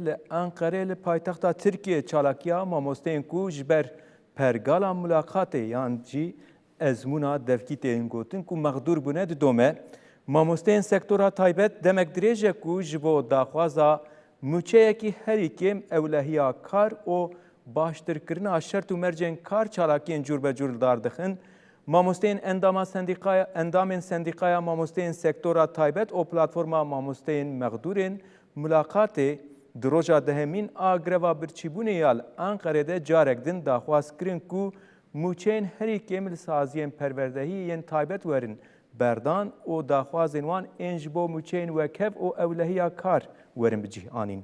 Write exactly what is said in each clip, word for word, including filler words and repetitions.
Li Enqerê li paytexta Tirkiyê çalakiya mamosteyên ku ji ber pergala mulaqatê yan jî ezmûna devkî tên gotin ku mexdûr bûne didome. Mamosteyên sektora taybet demek dirêj e ku ji bo daxwaza mûçeyekî herî kêm ewlehiya kar û baştirkirina şert û mercên kar çalakiyên cûr be cûr li dar dixin. Mamosteyên endama sendîqaya, endamên sendîqaya mamosteyên sektora taybet û platforma mamosteyên mexdûrên mulaqatê di roja dehemîn a greva birçîbûnê ya li Enqerê de carek din daxwaz kirin ku mûçeyên herî kêm li saziyên perwerdehiyê yên taybet werin berdan û daxwazên wan ên ji bo mûçeyên wekhev û ewlehiya kar werin bi cih anîn.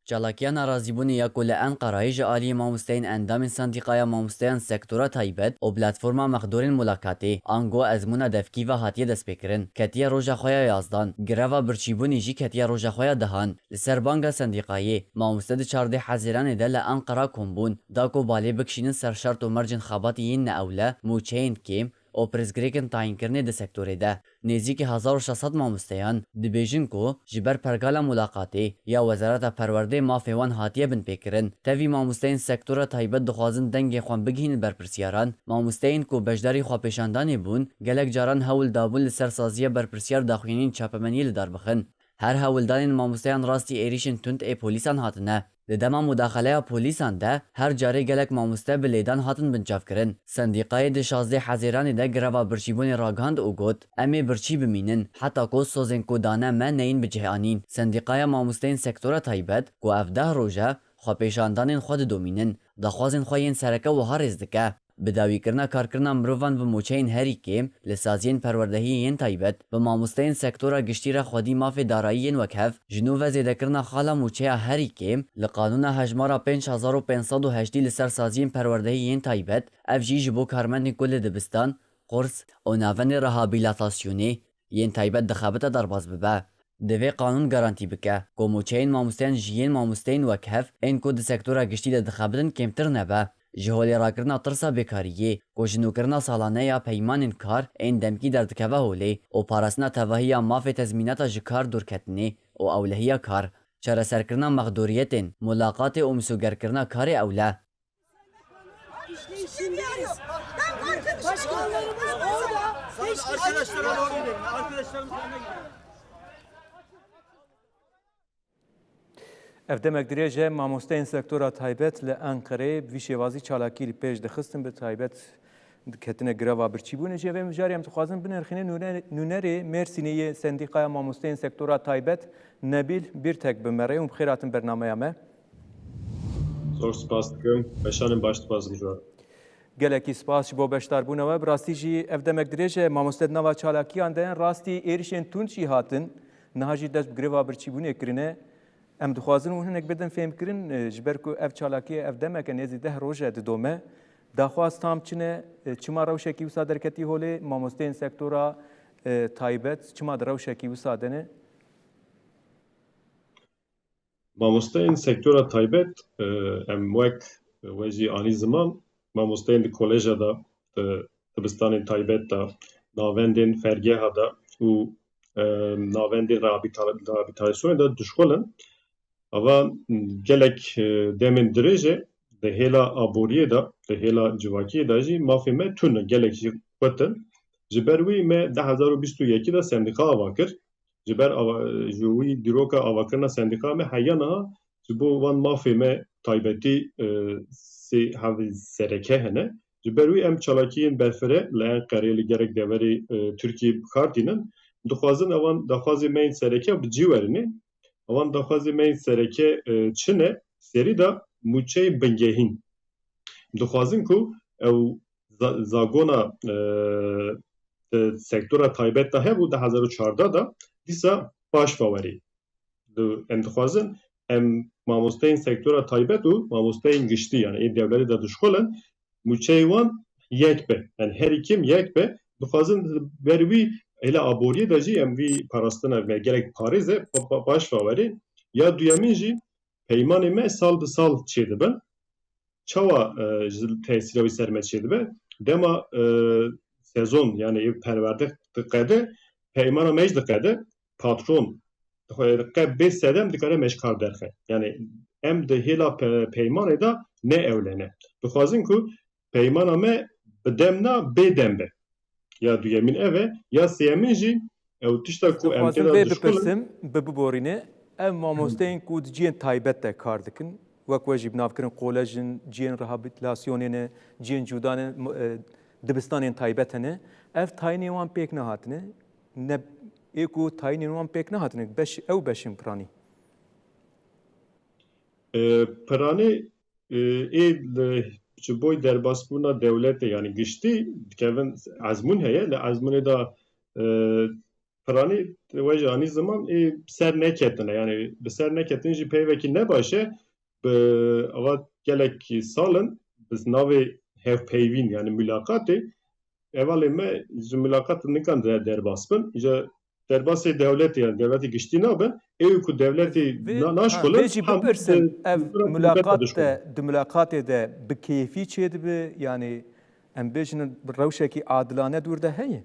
Çalakiya narazîbûnê ya ku li Enqerayê ji aliyê mamosteyên endamên Sendîqaya Mamosteyan Sektora Taybet û Platforma Mexdûrên Mulakatê, ango ezmûna devkî ve hatiye destpêkirin, ketiye roja xwe ya yazdan. Greva birçîbûnê jî ketiye roja xwe ya dehan. Li ser banga sendîqayê, mamoste di çardeh Hezîranê de li Enqera kom bûn, da ku balê bikişînin ser şert û mercên xebatê yên neewle, mûçeyên kêm, û pirsgirêkên tayînkirinê di sektorê de. Nêzîkî hezar û şeş sed mamosteyan dibêjin ku ji ber pergala mulaqatê ya Wezareta Perwerdeyê mafê wan hatiye binpêkirin. Tevî mamosteyên sektora taybet dixwazin dengê xwe bigihînin berpirsyaran. Mamosteyên ku beşdarî xwepêşandanê bûn, gelek caran hewl dabûn li ser saziya berpirsiyar daxuyaniyên çapemeniyê li dar bixin. Her hewldanên mamosteyan rastî êrîşên tund ê polîsan hatine. Di dema mudaxeleya polîsan de her carê gelek mamoste bi lêdan hatin binçavkirin. Sendîqayê di şazdeh Hezîranê de greva birçîbûnê ragihand û got, "Em ê birçî bimînin, heta ku sozên ku dane me neyên bi cih anîn." Sendîqaya mamosteyên sektora taybet, ku ev deh roj e, xwepêşandanên xwe didomînin, daxwazên xwe yên sereke wiha rêz dike. Bi dawîkirina karkirina mirovan bi mûçeyên herî kêm li saziyên perwerdehiyê yên taybet, bi mamosteyên sektora giştî re xwedî mafê darayî yên wekhev, ji nû ve zêdekirina xala mûçeya herî kêm li qanûna hejmara pênc hezar û pênc sed û heştê li ser saziyên perwerdehiyê yên taybet, ev jî ji bo karmendên ku li dibistan, qurs û navendên rehabîlatasyonê yên taybet dixebite derbas bibe. Divê qanûn garantî bike ku mûçeyên mamosteyan ji yên mamosteyên wekhev ên ku di sektora giştî de dixebitin kêmtir nebe. Ji holê rakirina tirsa bêkariyê ku ji nûkirina salane ya peymanên kar ên demkî derdikeve holê û parastina tevahiya mafê tezmînata ji kar dûrketinê û ewlehiya kar, çareserkirina mexdûriyetên, mulaqatê û misûgerkirina karê ewle. İşleyişindeyiz. Başkanlarımız orada. Arkadaşlara doğru gidelim. Arkadaşlarımız önüne gidelim. Ev demek dirêj e, mamosteyên sektora taybet li Enqereyê bi vî şêwazî çalakî li pêş dixistin, bi taybet diketine greva birçîbûnê jî. Vê mijarê em dixwazin binirxînin nûne-, nûnerê Mêrsînê yê Sendîqaya Mamosteyên Sektora Taybet, Nebîl Bîrtek bi me re û bi xêr hatin bernameya me. Zor spas dikim. Weşanên baş, spas dikim ji we. Gelekî spas ji bo beşdarbûna we. Bi rastî jî ev demek dirêj e, mamoste di nava çalakiyan de, rastî êrişên tund jî hatin. Niha jî dest bi greva birçîbûnê kirine. Em dixwazin hûn hinek bidin fêmkirin, e, ji ber ku ev çalakî ev demek e, nêzî deh roj e didome. Daxwaz tam çi ne? E, çima rewşekî wisa derketî holê? Mamosteyên sektora, e, taybet çima di rewşekî wisa de ne? Mamosteyên sektora taybet, e, em wek we jî anî ziman, mamosteyên di koleja de, di dibistanên taybet de, navendên fergeha de û, e, navendên rehabilita-, rehabilitasyonê de dişxulin. Ava gelek, e, demên dirêj e, di hêla aboriyê de, di hêla civakiyê de jî mafê me tune, gelek jî xurt in. Ji ber wî me du hezar û bîst û yekê de sendîqa ava kir. Ji ber ava-, ji wî dîroka avakirina sendîqa me heya niha ji bo van mafê me taybetî, e, sê hevî sereke hene. Ji ber wî em çalakiyên berfireh li Enqerê, li gelek deverê, e, Tirkiyê bi kar tînin. Dixwazin evan daxwazê me yên sereke bi cî werîne. Evan daxwazê me yên sereke, e, çi ne? Serî de mûçeyên bingehîn. Dixwazin ku ew za-, zagona, e, di sektora taybet de hebû, du hezar û çardeh de, dîsa paş ve werî. Di-, em dixwazin, em mamosteyên sektora taybet û mamosteyên giştî, yani ê dewletê de dişxulin, mûçeyê wan yek be. Yani herî kêm yek be. Dixwazin ber wî hêla aboriyê de jî em vî parastina me gelek parêze pa-, pa-, paş ve werê. Ya duyemîn jî peymanê me sal bi sal çêdibin. Çawa, e, ji tesîra wî ser me çêdibe? Dema, e, sezon, yani ev perwerde diqede, peymana me jî diqede. patron xwe qe bê sedem dikare me ji kar derxe. Yani em di hêla pe-, peymanê de ne ewle ne. Dixwazin ku peymana me bi dem na bê dem be. Ya duyemîn ev e, ya sêyemîn jî ew tişta ku em Dixwazim tê de vê dişxulin. Bipirsim, bi biborîne, ev mamosteyên ku di cihên taybet de kar dikin, wek we jî bi nav kirin kolejin, cihên rehabilitasyonê ne, cihên cuda ne, m-, e, dibistanên taybet hene. Ev tayînê wan pêk nehatine, ne, ê ku tayînên wan pêk nehatine, beş, ew beşin piranî. E, piranî, e, ê li, ji bo derbasbûna dewletê, yani giştî dikevin ezmûn heye, li ezmûnê de, e, piranî we jî anî ziman ê bi ser neketine, yani bi ser neketin jî peyvekî ne baş e, bi ava gelek sal in, bi navê hevpeyvîn, yani mulaqatê, hevalê me ji mulaqat nikan de derbas bin. Îca derbasê dewletê, yani dewletê giştî nabin. Ê ku dewletê Vê, na-, ha, naşkolin, vê jî hem bipirsin, di, ev di, mulaqat de, di mulaqatê de bi keyfî çêdibe, yani em bêjin rewşekî adilane dûr de heye?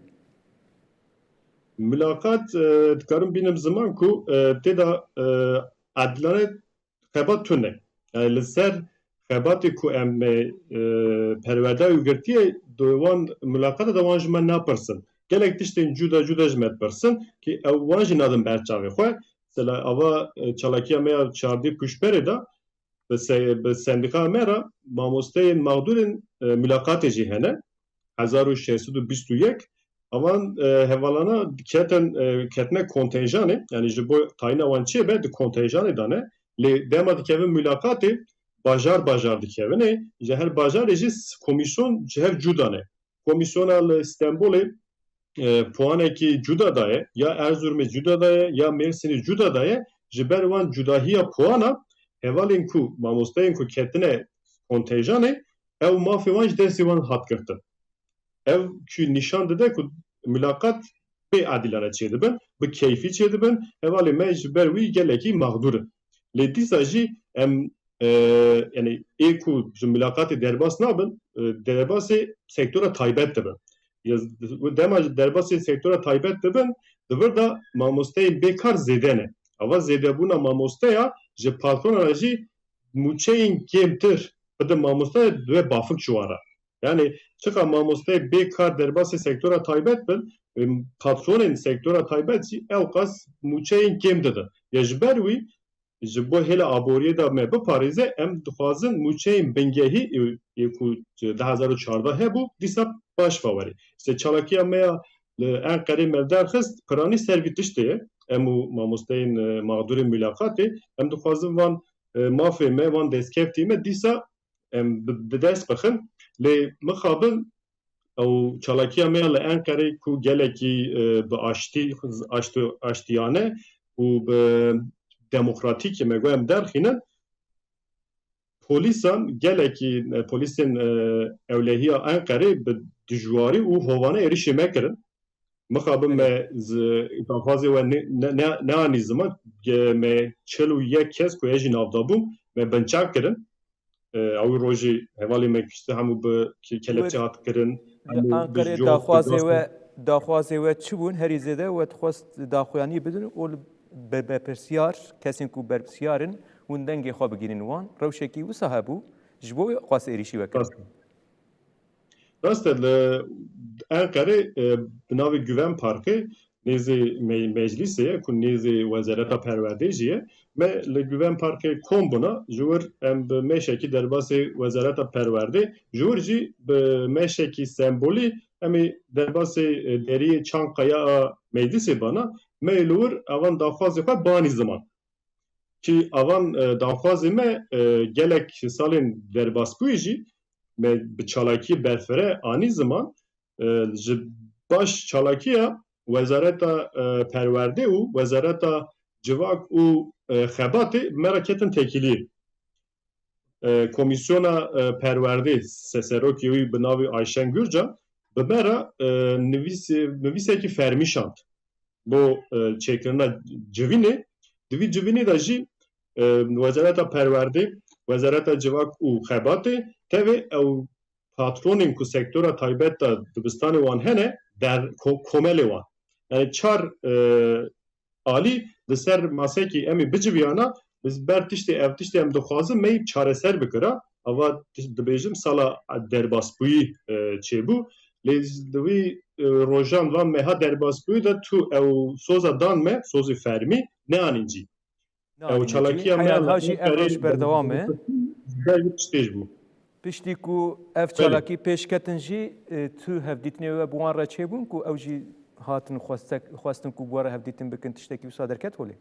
Mulaqat, e, dikarim bînim ziman ku, e, tê de, e, adilane xebat tune. Yani li ser xebatê ku em, e, e, perwerde û girtiye, di wan mulaqata de wan ji me napirsin. Gelek tiştên cuda cuda ji me dipirsin, ki ew wan jî nadin ber çavê xwe. Mesela ava, e, çalakiya me ya çardê pûşberê de bi se-, bi sendîka me re mamosteyên mexdûrên, e, mulaqatê jî hene. Hezar û şeş sed û bîst û yek, avan, e, hevalana ketin, e, ketine kontenjanê, yani ji bo tayîna wan çêbe di kontenjanê de ne, lê dema dikevin mulaqatê, bajar bajar dikevin ê, ji her bajarê jî s-, komîsyon ji hev cuda ne. Komîsyona li Stenbolê, e, puanekî cuda daye, ya Erzurumê cuda daye, ya Mêrsînê cuda daye, ji ber wan cudahiya puana hevalên ku, mamosteyên ku ketine kontenjanê, ew mafê wan ji destê wan hat girtin. Ev kî nîşan dide ku mulaqat bê adilane çêdibin, bi keyfî çêdibin, hevalê me ji ber wî gelekî mexdûr in. Lê dîsa jî em, e, yani ê ku ji mulaqatê derbas nabin, e, derbasê sektora taybet dibin. Ya, dema derbasê sektora taybet dibin, di vir de mamosteyên bêkar zêde ne. Ava zêdebûna mamosteya ji patrona re jî mûçeyên kêmtir bidin mamosteya, divê bafik ji wan re. Yani çiqa mamosteyê bê kar derbasê sektora taybet bin, em, patronên sektora taybet jî ewqas mûçeyên kêm didin. Ya ji ber wî, ji bo hêla aboriyê de me biparêze, em dixwazin mûçeyên bingehî ê, ê ku di hezar û çardeh hebû, dîsa paş ve were. Îşte çalakiya me ya li Enqerê me derxist, piranî ser vî tiştê ye. Em û mamosteyên, e, mexdûrên mulaqatê, em dixwazin van, e, mafê me, van destkeftî me dîsa em bi, bi dest bixin. Lê mixabin ew çalakiya me ya li Enqerê ku gelekî, e, bi aştî, aştî, aştiyane û bi demokratîkê me got em derxînin, polîsan gelekî, e, polîsên, e, ewlehiya Enqerê bi dijwarî û hovane êrişê me kirin. Mixabin Belê. me zi daxwazê we ne, ne, ne, neanî ziman, ge-, me çil û yek kes ku ez jî navda bûm, me binçav kirin. E, ew rojî hevalê me kişti hemû bi ke-, kelepçe Wêr-, hat kirin, li hemû bi Anqerê jo-, daxwazê bi we, daxwazê we çi bûn? Herî zêde we dixwest daxuyanî bidin û li be-, berpirsiyar, kesên ku berpirsiyar in, hûn dengê xwe bigihînin wan. Rewşekî wisa hebû, ji bo wê xwest êrîşî we kirin. Rast e. Rast e, li Enqerê, e, bi navê Güven Parkê nêzê me-, meclîsê ye, ku nêzê Wezareta Perwerdê jî ye. Me li Güven Parkê kom bûna, ji wir em bi meşekî derbasê Wezareta Perwerdê, ji wir jî bi meşekî sembolî em ê derbasê, e, deriyê Çankaya a meclîsê bana, me li wir evan daxwazê xwe banî ziman. Ki avan, e, daxwazê me, e, gelek salên derbasbûyî jî me bi çalakiyê berfireh anî ziman, e, ji baş çalakiya Wezareta, e, Perwerdê û Wezareta Civak û, e, Xebatê me re ketin têkiliyê. E, Komîsyona, e, Perwerdê, se-, serokê wî bi navê Ayşen Gurca, bi me re, e, nivîsê-, nivîsekî fermî şand bo, e, çêkirina civînê. Di vî civînê de jî, e, Wezareta Perwerdê, Wezareta Civak û Xebatê, tevê ew patronên ku sektora taybet de dibistanê wan hene, der-, ko-, komelê wan. Yani çar, e, alî, li ser masekî em ê biciviyana, li ber tiştê, ev tiştê em dixwazin me yî çareser bikira. Ava dibêjim sala derbasbûyî, e, çêbû. Lê di wî, e, rojan van meha derbasbûyî de tu ew soza dan me, sozê fermî, neanîn cî. Ew Nayê çalakî cî. Heya me niha jî ev rewş berdewam e. Piştî bû. Piştî ku ev Belê. çalakî pêş ketin jî, e, tu hevdîtinê we bi wan re çêbûn ku ew jî hatin xwestek-, xwestin ku bi we re hevdîtin bikin, tiştekî wisa derket holê?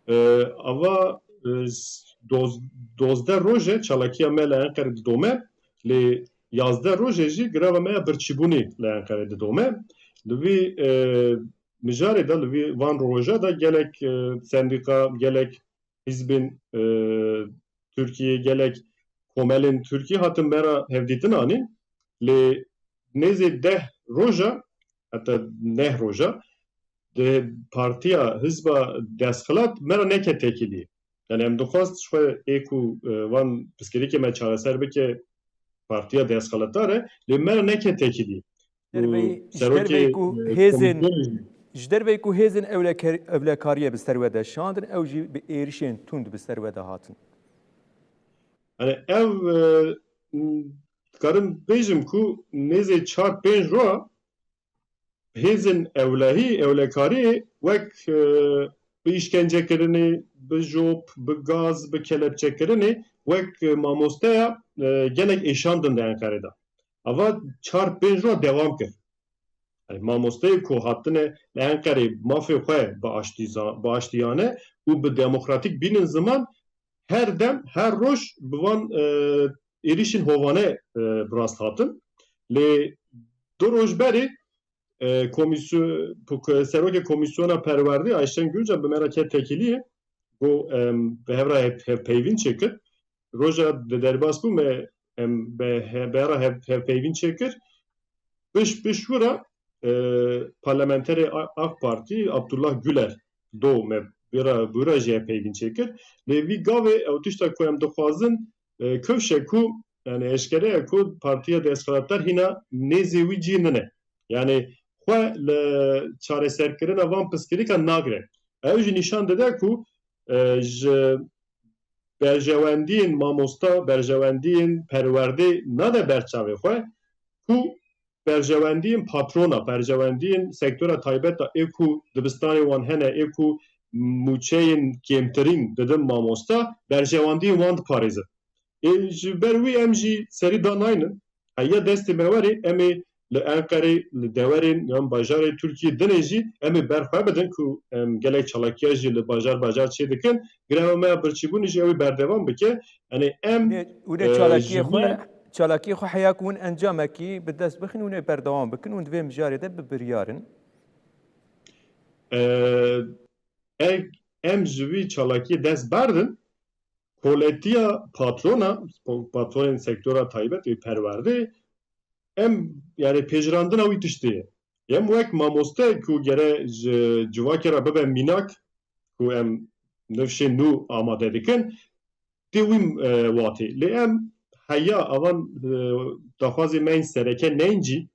E, ava, e, s-, doz-, dozdeh roj e çalakiya me li Enqerê didome, lê yazdeh rojê jî greva me ya birçîbûnê li Enqerê didome. Li vî, e, mijarê de, li vî van roja de gelek, e, sendîka, gelek hizbên, e, Tirkiyê, gelek komelên Tirkiyê hatin me re hevdîtin anîn. Lê nêzê deh roja, heta neh roja, di partiya, hizba destxilat me re neke têkiliyê. Yani em dixwest ji xwe ê ku, e, van pirsgirêkê me çareser bike partiya destxilatar e, lê me re neke têkiliyê. Ji derveyî, Û ji serokê, derveyî ku e, hêzên, komisyonê jî. ji derveyî ku hêzên ewleker-, ewlekariyê bi ser we de şandin, ew jî bi êrişên tund bi ser we de hatin. Yani ev, e, dikarim bêjim ku nêzê çar pênc roja hêzên ewlehî, ewlekariyê wek, e, bi îşkencekirinê, bi jop, bi gaz, bi kelepçekirinê wek, e, mamosteya, e, gelek êşandin di Enqerê de. Ava çar pênc roja dewam kir. Yani mamosteyê ku hatine li Enqerê mafê xwe bi aştîza-, bi aştiyane û bi demokratîk bînin ziman, her dem, her roj bi van, e, êrişên hovane, e, bi rast hatin. Lê du roj berê, e, komîsyo-, serokê Komîsyona Perwerdê Ayşen Gülcan bi me re ket têkiliyê, got, em, bi hev re hev-, hevpeyvîn çêkir. Roja di derbas bû me, em, bi he-, bi hev re hev-, hevpeyvîn çêkir. Piş, piş wira, e, parlamenterê A-, AK Partî Abdullah Güler do me bi ra, bi ra jî hevpeyvîn çêkir. Lê vî gavê ew tişta ku em dixwazin, e, kifş e ku, yani eşkere ye ku partiya desthilatdar hîna nêzê wî cî nine. Yani xwe li çareserkirina van pirsgirêkan nagire. Ew jî nîşan dide ku, e, ji berjewendiyên mamosta, berjewendiyên perwerdê nade ber çavê xwe, ku berjewendiyên patrona, berjewendiyên sektora taybet de ê ku dibistanê wan hene, ê ku mûçeyên kêmtirîn didin mamosta, berjewendiyên wan diparêzin. Ê ji ber wî em jî serî danaynin. Heya destê me werê, em ê li Enqerê, li dewerên yan bajarê Tirkiyê dinê jî em ê ber xwe bidin ku em gelek çalakiya jî li bajar bajar çê dikin. Greva me ya birçîbûnê jî ew ê berdewam bike. Yanî em, Hûn ê, hûn ê e, çalakiyê ji xwe, me çalakiyê xwe heya ku hûn encamekî bi dest bixin, hûn ê berdewam bikin, hûn di vê mijarê de bi biryar in. E, eg-, em ji vî çalakiyê dest berdin, koletiya patrona, patronên sektora taybet ê perwerdê, em, yani pêjirandina wî tiştê ye. Em wek mamoste ku gere ji civakê re bibe mînak, ku em nifşên nû amade dikin, tê wî, e, watê. Lê em heya avan, e, daxwazê me yên sereke neyncî,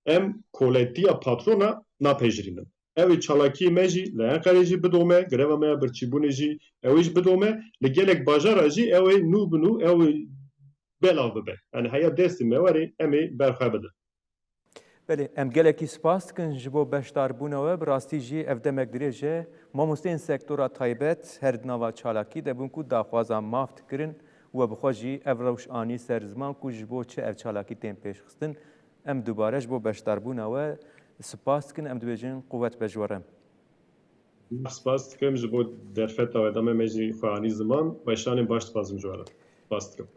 em koletiya patrona napejirînin. Ew ê çalakiyê me jî li Enqerê jî bidome, greva me ya birçîbûnê jî ew ê jî bidome, li gelek bajara jî ew ê nû bi nû ew ê belav bibe. Yani heya destê me werê em ê berxwe bidin. Belê, em gelekî spas dikin ji bo beşdarbûna we. Bi rastî jî ev demek dirêj e. Mamosteyên sektora taybet her di nava çalakî de bûn ku daxwaza maf dikirin û we bi xwe jî ev rewş anî ser ziman ku ji bo çi ev çalakî tên pêşxistin. Em dubare ji bo beşdarbûna we spas dikin, em dibêjin quwet be ji we re. Spas dikim ji bo derfeta we de me, me jî xwe anî ziman. Weşanên baş dixwazim ji we re. Spas dikim.